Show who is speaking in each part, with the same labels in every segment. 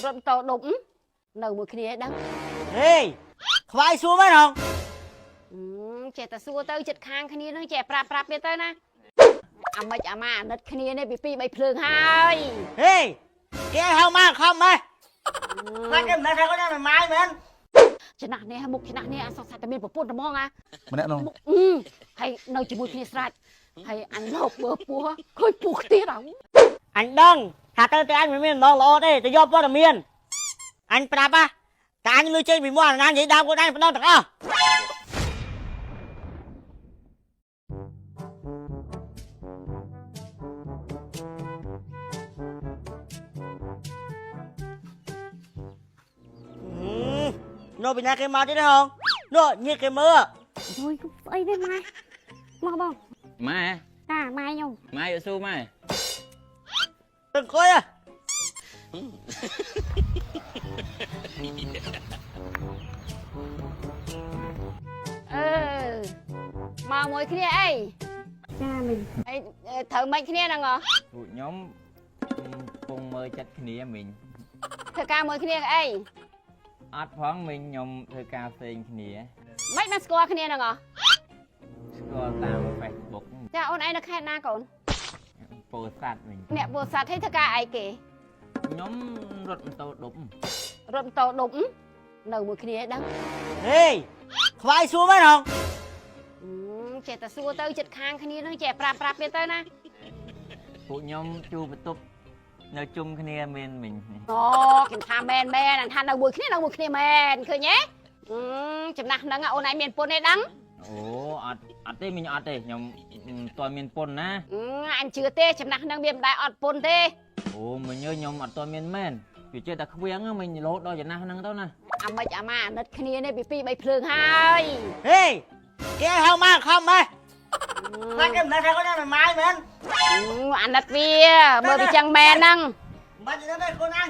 Speaker 1: រត់ម៉ូតូឌុបនៅមួយគ្នាឯងដឹង
Speaker 2: ហេខ្វាយសួរមែនហង
Speaker 1: អឺចេះតែសួរទៅចិត្តខាងគ្នាហ្នឹងចេះប្រាប់ប្រាប់វាទៅណាអាម៉េចអាម៉ាអាណិតគ្នានេះពីពីរបីភ្លើងហើយ
Speaker 2: ហេគេឲ្យហៅមកខំម៉េះខ្លាចគេមិនដឹងថាគាត់ណាម៉ាយមែន
Speaker 1: ចំណាស់នេះមុខចំណាស់នេះអសង្ស័យតែមានប្រពន្ធត្មងអា
Speaker 3: ម្នាក់នោះ
Speaker 1: មុខអឺហើយនៅជាមួយគ្នាស្រេចហើយអញលោបមើលពោះឃើញពោះទៀតអើ
Speaker 2: អញដឹងថាទៅតែអញមិនមានម្ដងល្អទេទៅយកព័ត៌មានអញប្រាប់ហ่ะតែអញលឺចេញពីមាត់អាណានិយាយដើមខ្លួនឯងម្ដងទាំងអស់នោះពីណាគេមកទៀតហងនោះញាតគេមើល
Speaker 1: អូយស្អីទេម៉ែមកបង
Speaker 4: ម៉ែ
Speaker 1: តាម៉ែខ្ញុំ
Speaker 4: ម៉ែយកស៊ូម៉ែ
Speaker 2: ទៅអង្គុយហ៎
Speaker 1: អឺមកមួយគ្នាអី
Speaker 5: ចាមីង
Speaker 1: អីត្រូវមិនគ្នាហ្នឹងហ៎
Speaker 4: ពួកខ្ញុំកំពុងមើលចិត្តគ្នាមីង
Speaker 1: ធ្វើការមួយគ្នាអី
Speaker 4: អត់ផងមីងខ្ញុំធ្វើការផ្សេងគ្នា
Speaker 1: មិនបានស្គាល់គ្នាហ្នឹងហ៎
Speaker 4: ស្គាល់តាម Facebook
Speaker 1: ចាអូនឯងនៅខេត្តណាកូន
Speaker 4: ពោធិ៍សាត់មីង
Speaker 1: អ្នកពោធិ៍សាត់ឲ្យធ្វើការអីគេ
Speaker 4: ខ្ញុំរត់ម៉ូតូឌុប
Speaker 1: រត់ម៉ូតូឌុបនៅមួយគ្នាឯងដឹង
Speaker 2: ហេខ្វាយសួរមែនហង
Speaker 1: អឺចេះតែសួរទៅចិត្តខាងគ្នាហ្នឹងចេះប្រាប់ប្រាប់វាទៅណា
Speaker 4: ពួកខ្ញុំជួបបន្ទប់នៅជុំគ្នាមែនមីង
Speaker 1: អូខ្ញុំថាមែនមែនអានថានៅមួយគ្នានៅមួយគ្នាមែនឃើញទេអឺចំណាស់ហ្នឹងអូនឯងមានពុនទេដឹង
Speaker 4: អូអត់អត់ទេមីងអត់ទេខ្ញុំមិនទាន់មានពុនណា
Speaker 1: អឺអញជឿទេចំណាស់ហ្នឹងវាមិនដែលអត់ពុនទេ
Speaker 4: អូមីងអើយខ្ញុំអត់ទាន់មានមែនវាចេះតែខ្វៀងហ្នឹងមីងរហូតដល់ចំណាស់ហ្នឹងទៅណា
Speaker 1: អាម៉េចអាម៉ាអាណិតគ្នានេះពីពីរបីភ្លើងហើយ
Speaker 2: ហេគេឲ្យហៅមកខំម៉េះខ្លាចគេមិនដឹងថាគាត់ណាម៉ាយមែន
Speaker 1: អឺអាណិតវាមើលវាចឹងមែនហ្នឹង
Speaker 2: មិនបាច់ទេខ្លួនអញ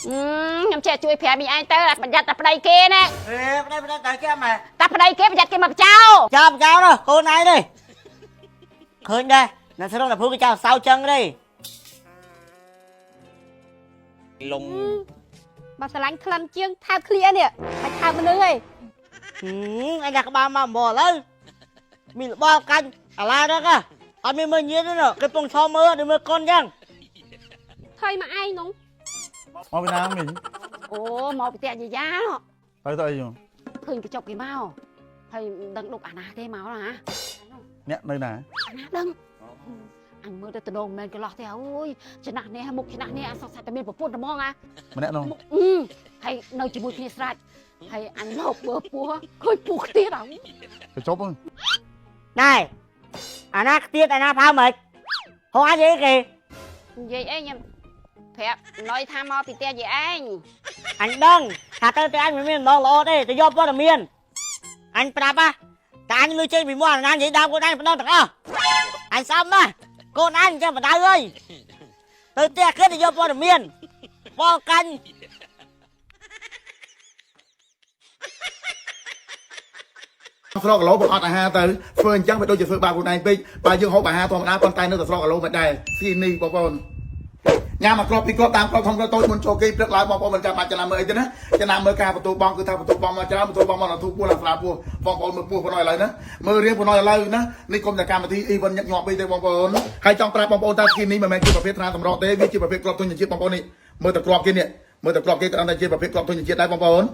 Speaker 1: អឺខ្ញុំចេះជួយប្រាប់មីឯងទៅប្រយ័ត្នតែប្តីគេណា
Speaker 2: ហេប្តីប្តីតើគេម៉ែ
Speaker 1: តែប្តីគេប្រយ័ត្នគេមកបចោ
Speaker 2: ចាប់ចោលនោះកូនឯងនេះឃើញដែរនៅស្រុកអ្នកភូមិគេចោលសៅចឹងទេ
Speaker 4: លង
Speaker 5: បើស្រឡាញ់ក្លិនជាងថើបឃ្លៀនេះមិនថើបមនុស្សទេ
Speaker 2: ហឹមអញដាក់ក្បាលមកមកឥឡូវមានរបបកាញ់អាឡាហ្នឹងហ៎អត់មានមើលញៀនទេនោះគេពងឈរមើលដូចមើលកុនចឹង
Speaker 5: ថយមកឯងនោះ
Speaker 3: មកពីណាមីង
Speaker 1: អូមកពីផ្ទះយាយានោះ
Speaker 3: ទៅទៅអីហ្នឹង
Speaker 1: ឃើញកញ្ចុកគេមកហើយមិនដឹងដប់អាណាទេមកណា
Speaker 3: អ្នកនៅណា
Speaker 1: អាណាដឹងអញមើលទៅតំណងមិនមែនកន្លោះទេអូយចំណាស់នេះមុខចំណាស់នេះអសង្ស័យតែមានប្រពន្ធត្មងអា
Speaker 3: ម្នាក់នោះ
Speaker 1: មុខអឺហើយនៅជាមួយគ្នាស្រេចហើយអញលោបមើលពោះឃើញពោះទៀតអើ
Speaker 3: កញ្ចប់ហ្នឹង
Speaker 2: ណែអាណាខ្ទៀតអាណាផៅមិនហោះអញនិយាយគេ
Speaker 1: និយាយអីខ្ញុំប្រាប់ណយថាមកពីផ្ទះយាយឯង
Speaker 2: អញដឹងថាទៅតែអញមិនមានម្ដងល្អទេទៅយកព័ត៌មានអញប្រាប់ហ่ะតែអញលឺចេញពីមាត់អាណានិយាយដើមខ្លួនឯងម្ដងទាំងអស់អញស្អប់ណាស់កូនអញចាំបដៅអើយទៅផ្ទះគេទៅយកព័ត៌មានបលកាញ់
Speaker 3: ស្រកគីឡូបងអត់អាហារទៅធ្វើអញ្ចឹងវាដូចជាធ្វើបាបខ្លួនឯងពេកបើយើងហូបអាហារធម្មតាប៉ុន្តែនៅតែស្រកគីឡូមិនដែរស៊ីនេះបងប្អូនញ៉ាំមកគ្រាប់ពីរគ្រាប់តាមគ្រាប់ធំគ្រាប់តូចមុនចូលគេព្រឹកឡើងបងប្អូនមិនចាំបាច់ចំណាំមើលអីទេណាចំណាំមើលការបន្ទូបងគឺថាបន្ទូបងមកច្រើនបន្ទូបងមកដល់ធូរពោះឡើងស្រាលពោះបងប្អូនមើលពោះប៉ុណ្ណោះឥឡូវណាមើលរៀងប៉ុណ្ណោះឥឡូវណានេះគុំតែកម្មវិធីអ៊ីវិនញឹកញាប់ពេកទេបងប្អូនហើយចង់ប្រាប់បងប្អូនថាគីនេះមិនមែនជាប្រភេទថ្នាំសម្រក់ទេវាជាប្រភេទគ្រាប់ទុញជាតិបងប្អូននេះមើលតែគ្រាប់គេនេះមើលតែគ្រាប់គេក៏ដឹងថាជាប្រភេទគ្រាប់ទុញជាតិដែរបងប្អូន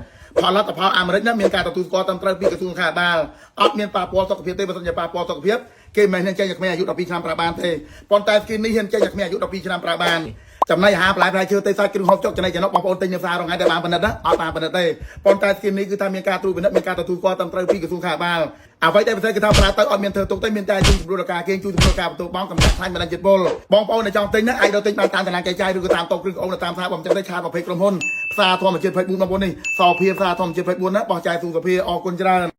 Speaker 3: ផលិតផលអាមេរិកណាមានការទទួលស្គាល់ត្រឹមត្រូវពីក្រសួងខាបាលអត់មានប៉ះពាល់សុខភាពទេបើសិនជាប៉ះពាល់សុខភាពគេមិនមែនហ៊ានចេញឲ្យក្មេងអាយុ12ឆ្នាំប្រើបានទេប៉ុន្តែស្គីននេះហ៊ានចេញឲ្យក្មេងអាយុ12ឆ្នាំប្រើបានចំណីអាហារបន្លែផ្លែឈើទេសាច់គ្រឿងហូបចុកចំណីចំណុកបងប្អូនទិញនៅផ្សាររងថ្ងៃដែលបានពិនិត្យណាអត់បានពិនិត្យទេប៉ុន្តែស្គីននេះគឺថាមានការត្រួតពិនិត្យមានការទទួលស្គាល់ត្រឹមត្រូវពីក្រសួងខាបាលអ្វីដែលពិសេសគឺថាប្រើទៅអត់មានធ្វើទុកទេមានតែជួយសម្រួលដល់ការគេងជួយសម្រួលការបន្ទោបងកម្ចាត់ខ្លាញ់បណ្ដាញជាតិពុលបងប្អូនដែលចង់ទិញណាអាចរកទិញបានតាមតារាងចែកចាយឬក៏តាមតូបគ្រឿងអូនតាមផ្សារបំចឹងទៅឆាត20ក្រុមហ៊ុនផ្សារធម្មជាតិ24បងប្អូននេះសភាផ្សារធម្មជាតិ24ណាបោះចាយទូសភាអរគុណច្រើន។